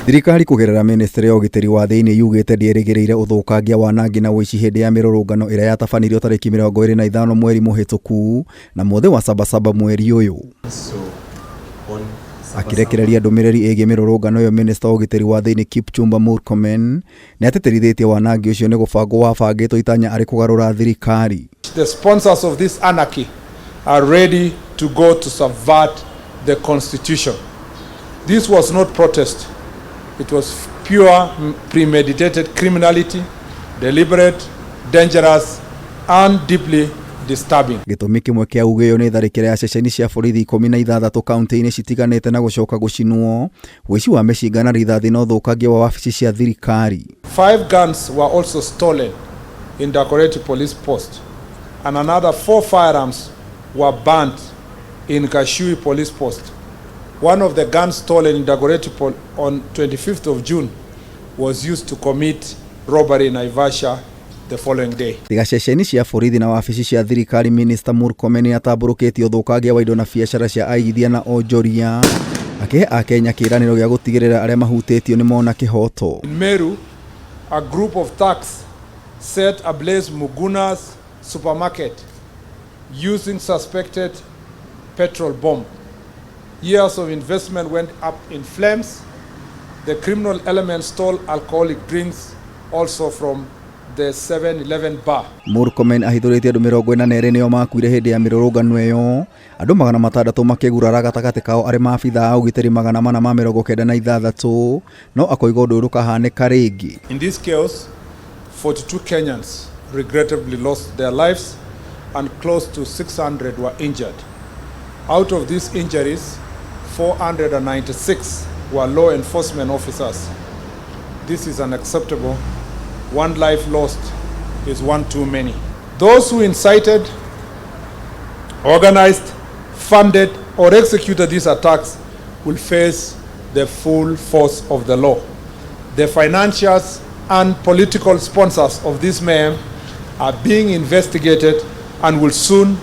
Thirikari kũgerera ministry ya ũgitĩri wa thĩinĩ yugĩte ndĩerĩgĩrĩire ũthũkangia, wanangi na ũici hĩndĩ ya mĩrũrũngano ĩrĩa yatabanirio tarĩki 25 mweri mũhĩtũku na mũthĩ wa Sabasaba mweri ũyũ. Akĩrekereria ndũmĩrĩri ĩgiĩ mĩrũrũngano ĩyo, minista wa ũgitĩri wa thĩinĩ Kipchumba Murkomen nĩ atĩtĩrithĩtie wanangi ũcio nĩ gũbangwo wabangĩtwo itanya arĩ kũgarũra thirikari. The sponsors of this anarchy are ready to go to subvert the constitution. This was not protest. It was pure premeditated criminality, deliberate, dangerous, and deeply disturbing. Gĩtũmi kĩmwe kĩa uge ũyũ nĩ tharĩkĩra ya ceceni cia borithi 16 kaunti-inĩ citiganĩte na gũcoka gũcinwo, ũici wa mĩcinga na rithathi na ũthũkangia wa wabici cia thirikari. 5 guns were also stolen in Dagoretti Police Post, and another 4 firearms were burnt in Gachui Police Post. One of the guns stolen in Dagoretti on 25th of June was used to commit robbery in Naivasha the following day. Tiga ceceni cia borithi na wabici cia thirikari, Minister Murkomen nĩ atambũrũkĩtie ũthũkangia wa indo na biacara cia aigithia na onjoria, akĩhe akenya kĩĩranĩro gĩa gũtigĩrĩra arĩa mahutĩtio nĩ mona kĩhoto. In Meru, a group of thugs set ablaze Muguna's supermarket using suspected petrol bomb. Years of investment went up in flames. The criminal element stole alcoholic drinks also from the 7-Eleven bar. Murkomen ahithũrĩtie andũ 42 nĩo makuire hĩndĩ ya mĩrũrũngano ĩyo, andũ 600 makĩgurara, gatagatĩ kao arĩ maabitha a ũgitĩri 496, no akoiga ũndũ ũyũ ndũkahanĩka rĩngĩ. In this chaos, 42 Kenyans regrettably lost their lives and close to 600 were injured. Out of these injuries, 496 were law enforcement officers. This is unacceptable. One life lost is one too many. Those who incited, organized, funded, or executed these attacks will face the full force of the law. The financiers and political sponsors of this mayhem are being investigated and will soon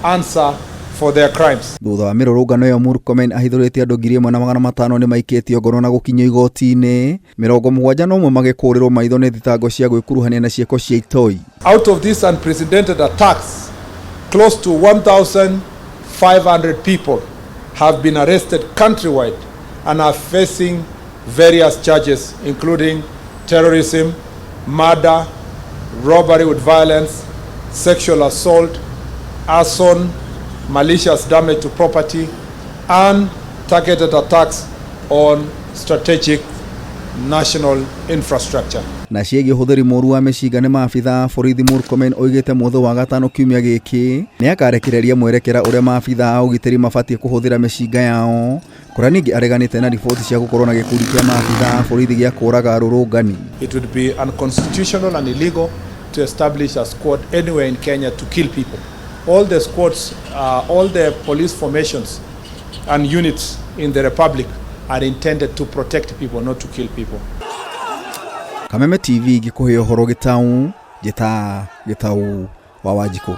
answer for their crimes. Thutha wa mĩrũrũngano ĩyo, Murkomen ahithũrĩtie andũ 1500 nĩ maikĩtio ngono na gũkinyio igoti-inĩ, 71 magĩkũrĩrwo maitho nĩ thitango cia gwĩkuruhania na ciĩko cia itoi. Out of these unprecedented attacks, close to 1,500 people have been arrested countrywide and are facing various charges, including terrorism, murder, robbery with violence, sexual assault, arson, malicious damage to property, and targeted attacks on strategic national infrastructure. Na ciĩgiĩ ũhũthĩri mũru wa mĩcinga nĩ maabitha a borithi, Murkomen oigĩte mũthĩ wa gatano kiumia gĩkĩ nĩ akarekereria mwerekera ũrĩa maabitha a ũgitĩri mabatiĩ kũhũthĩra mĩcinga yao, kũrĩa ningĩ areganĩte na riboti cia gũkorwo na gĩkundi kĩa maabitha a borithi gĩa kũraga arũrũngani. It would be unconstitutional and illegal to establish a squad anywhere in Kenya to kill people. All the squads, all the police formations and units in the Republic are intended to protect people, not to kill people. Kameme TV gĩkũhe ũhoro gĩtau njĩta Gĩtau wa Wanjikũ.